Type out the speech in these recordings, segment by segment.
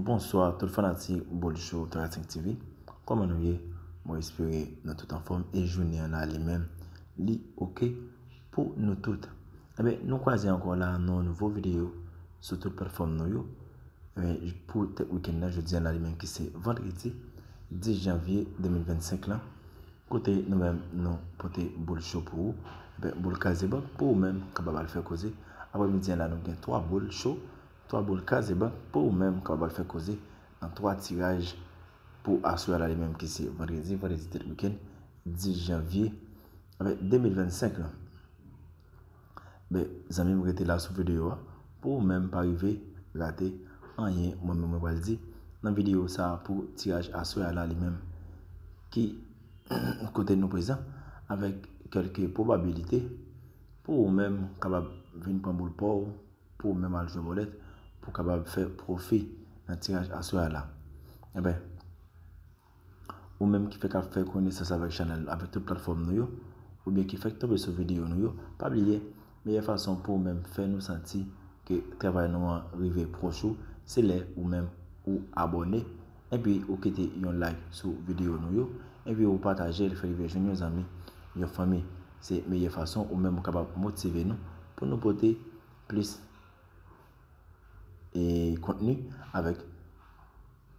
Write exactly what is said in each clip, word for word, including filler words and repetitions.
Bonswa tout fanatik Boul Show trant senk T V. Kòman nou ye? Mwen espere nou tout anfòm e jounen an la li menm li oke pou nou tout. Ebyen, nou kwaze ankò la nan yon nouvo videyo sou tout platfòm nou yo. Ebyen, pou tèt wikenn nan, jodi an la li menm ki se vandredi dis janvye de mil vennsenk lan. Kote nou menm nou pote boul cho pou ou. Ebyen, boul Kazebank pou ou menm kapab al fè koze. Aprè midi an la nou gen twa boul cho, twa boul Kazebank pou ou menm kapab al fè koze nan twa tiraj pou aswè a la li menm ki se vandredi, vandredi tèt wikenn dis janvye, ebyen, de mil vennsenk lan. Ben, zanmi m rete la sou videyo a pou ou menm pa rive rate anyen mwen menm mwen pral di nan videyo sa a pou tiraj aswè a la li menm ki kote nou prezan avèk kèlke pwobabilite pou ou menm kapab vin pran boul pa w, pou ou menm al jwe bòlèt, pou w kapab fè pwofi nan tiraj aswè a la. Ebyen, ou menm ki fèk ap fè konesans avèk chanèl, avèk tout platfòm nou yo, oubyen ki fèk tonbe sou videyo nou yo, pa bliye, meyè fason pou ou menm fè nou santi ke travay nou an rive pwòch ou, se lè ou menm ou abòne, epi ou kite yon like sou videyo nou yo, epi ou pataje l, fè l rive jwenn yon zanmi, yon fanmi. Se meyè fason ou menm ou kapab motive nou pou nou pote plis e kontni avèk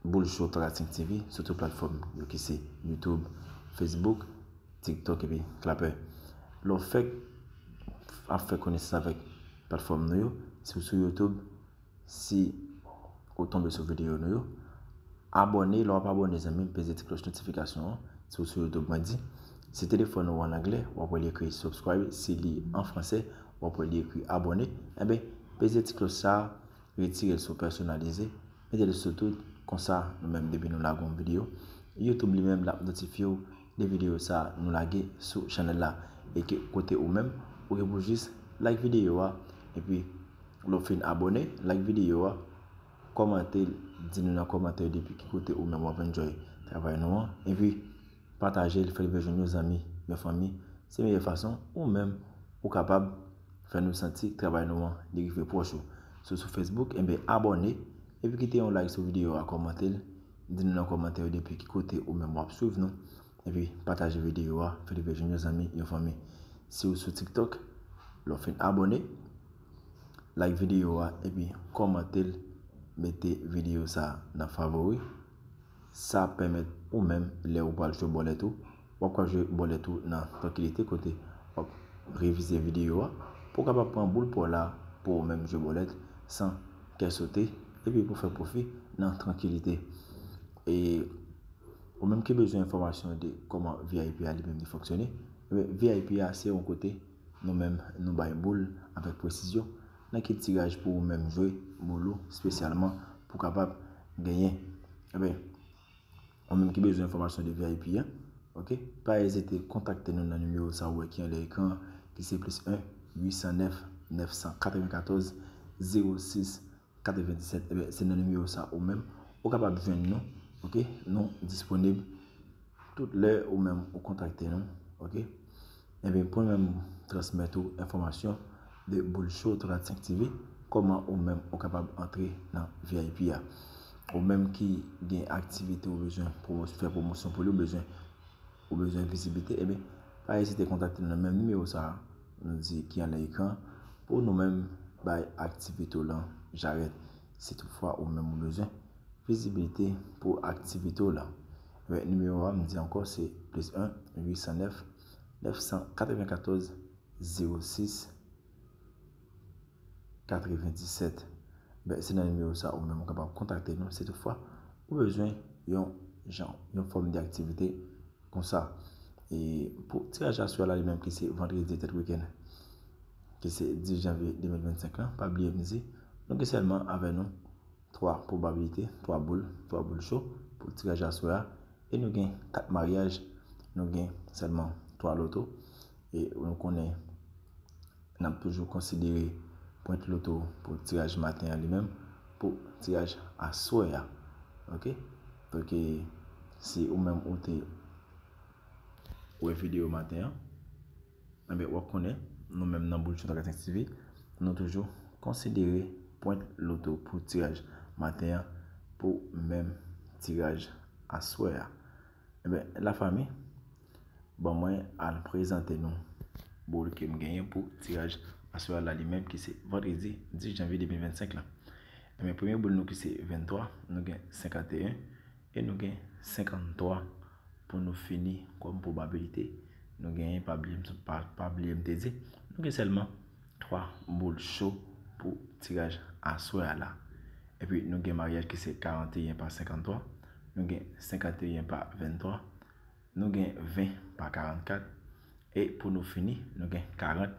Boul Show trant senk T V sou tout platfòm yo ki se YouTube, Facebook, TikTok epi Clapper. Lè w fèk ap fè konesans avèk platfòm nou yo, si w sou YouTube, si ou tonbe sou videyo nou yo, abòne, lè w ap abòne zanmi m, peze ti klòch notifikasyon an, si w sou YouTube mwen di, si telefòn ou an anglè, w ap wè li ekri subscribe, si li an fransè, w ap wè li ekri abòne, enben, peze ti klòch sa a, retire l sou pèsonalize, mete l sou tout, konsa nou menm depi nou lage yon videyo, YouTube li menm l ap notifye w de videyo sa a nou lage sou chanèl la, e ke kote ou menm, ou gen pou jis like videyo a, epi lè w fin abòne, like videyo a, kòmante l, di nou nan kòmantè depi ki kote ou menm w ap enjoy travay nou an, epi pataje l, fè l rive jwenn yon zanmi, yon fanmi. Se meyè fason ou menm ou kapab fè nou santi travay nou an li rive pwòch ou. Si w sou Facebook, enben abòne, epi kite yon like sou videyo a, kòmante l, di nou nan kòmantè yo depi ki kote ou menm w ap swiv nou, epi pataje videyo a, fè l rive jwenn yon zanmi, yon fanmi. Si w sou TikTok, lè w fin abòne, like videyo a, epi kòmante l, mete videyo sa a nan favori. Sa ap pèmèt ou menm, lè ou pral jwe bòlèt ou, w ap ka jwe bòlèt ou nan trankilite kote w ap revize videyo a, pou w kapab pran boul pa w la pou ou menm jwe bòlèt san kè sote, epi pou fè pwofi nan trankilite. E ou menm ki bezwen enfòmasyon de kòman V I P a li menm li fonksyone, ebyen, V I P a se yon kote nou menm nou bay boul avèk presizyon nan ki tiraj pou ou menm jwe boul ou espesyalman pou kapab genyen. Ebyen, ou menm ki bezwen enfòmasyon de V I P an, oke, pa ezite kontakte nou nan nimewo sa ou wè ki anlè ekran an, ki se plis en uit san nèf nèf san katrevenkatòz zewo sis katrevendisèt. Ebyen, se nan nimewo sa ou menm ou kapab jwenn nou, oke? Nou disponib tout lè ou menm ou kontakte nou, oke? Ebyen, pou nou menm transmèt ou enfòmasyon de Boul Show trant senk T V, kòman ou menm ou kapab antre nan V I P a. Ou menm ki gen aktivite ou bezwen pwomos-, fè pwomosyon pou li, ou bezwen, ou bezwen viziblite, ebyen, pa ezite kontakte nou nan menm nimewo sa a, nou di ki anlè ekran, pou nou menm bay aktivite w lan jarèt. Si toutfwa ou menm ou bezwen viziblite pou aktivite w lan. Ebyen, nimewo a, m di ankò, se plis en uit san nèf nèf san katrevenkatòz zewo sis katrevendisèt. Ebyen, se nan nimewo sa ou menm ou kapab kontakte nou si toutfwa ou bezwen yon jan, yon fòm de aktivite konsa. E pou tiraj aswè a la li menm ki se vandredi tèt wikenn, ki se dis janvye de mil vennsenk lan, pa bliye m di, nou gen sèlman avè nou twa pwobabilite, twa boul, twa boul cho pou tiraj aswè a. E nou gen kat maryaj, nou gen sèlman twa loto. E nou konnen n ap toujou konsidere pwent loto pou tiraj maten an li menm, pou tiraj aswè a. Oke? Donk, e, si ou menm ou te wè videyo maten an, enben, w ap konnen, nou menm nan Boul Show trant senk T V, nou toujou konsidere pwent loto pou tiraj maten an, pou menm tiraj aswè a. Ebyen, lafanmi, ban mwen al prezante nou boul ke m genyen pou tiraj aswè a la li menm, ki se vandredi dis janvye de mil vennsenk la. Ebyen, premye boul nou ki se venntwa, nou gen senkanteyen, e nou gen senkanntwa pou nou fini kòm pwobabilite. Nou genyen, pa bliye m, pa, pa bliye m te di, nou gen sèlman twa boul cho pou tiraj aswè a la. Epi nou gen maryaj ki se karanteyen pa senkanntwa, nou gen senkanteyen pa venntwa, nou gen ven pa karannkat, e pou nou fini, nou gen karant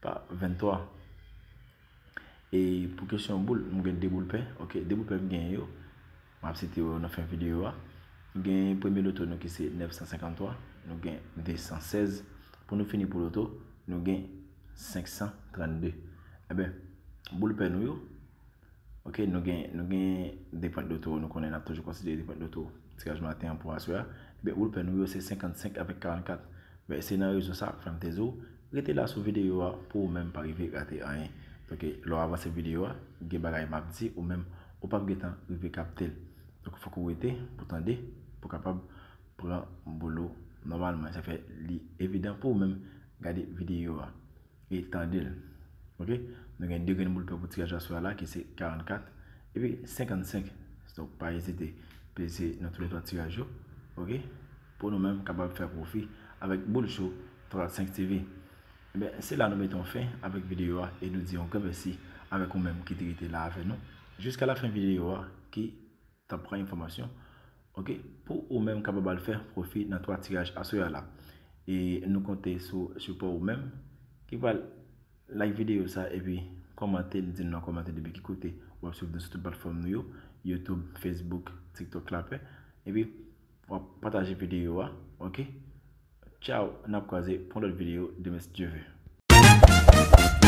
pa venntwa. E pou kesyon boul, m gen de boul pè, ok, de boul pè m genyen yo, m ap site yo nan fen videyo a. M gen premye loto nou ki se nèf san senkanntwa, nou gen de san sèz. Pou nou fini pou loto, nou gen senk san trannde. Ebyen, boul pè nou yo, ok, nou gen, nou gen de pwent loto, nou konnen n ap toujou konsidere de pwent loto tiraj maten an pou aswè a. Ebyen, boul pè nou yo se senkannsenk avèk karannkat. Men se nan rezon sa, frè m te di w, rete la sou videyo a pou ou menm pa rive rate anyen. Donk, lè w avanse videyo a, gen bagay m ap di, ou menm, ou p ap gentan rive kapte l. Donk, fòk ou rete pou tande, pou kapab pran boul ou nòmalman. Sa fè li evidan pou ou menm gade videyo a e tande l. Ok? Nou gen de grenn boul pè pou tiraj aswè a la, ki se karannkat epi senkannsenk. Donk, pa ezite peze nan toulètwa tiraj yo. Ok? Pou nou menm kapab fè pwofi avèk boul cho twa senk T V. Ebyen, se la nou mete yon fen avèk videyo a e nou di yon gran mèsi avèk ou menm ki te rete la avè nou jiska lafen videyo a, ki t ap pran enfòmasyon, ok, pou ou menm kapab al fè pwofi nan twa tiraj aswè a la. E nou konte sou sipò ou menm ki pral like videyo sa epi kòmante l, di nou nan kòmantè depi ki kote w ap swiv nou sou tout platfòm nou yo, YouTube, Facebook, TikTok, lapè. Epi w ap pataje videyo a, ok? Tchaw, n ap kwaze pou yon lòt videyo demen si Dye vle.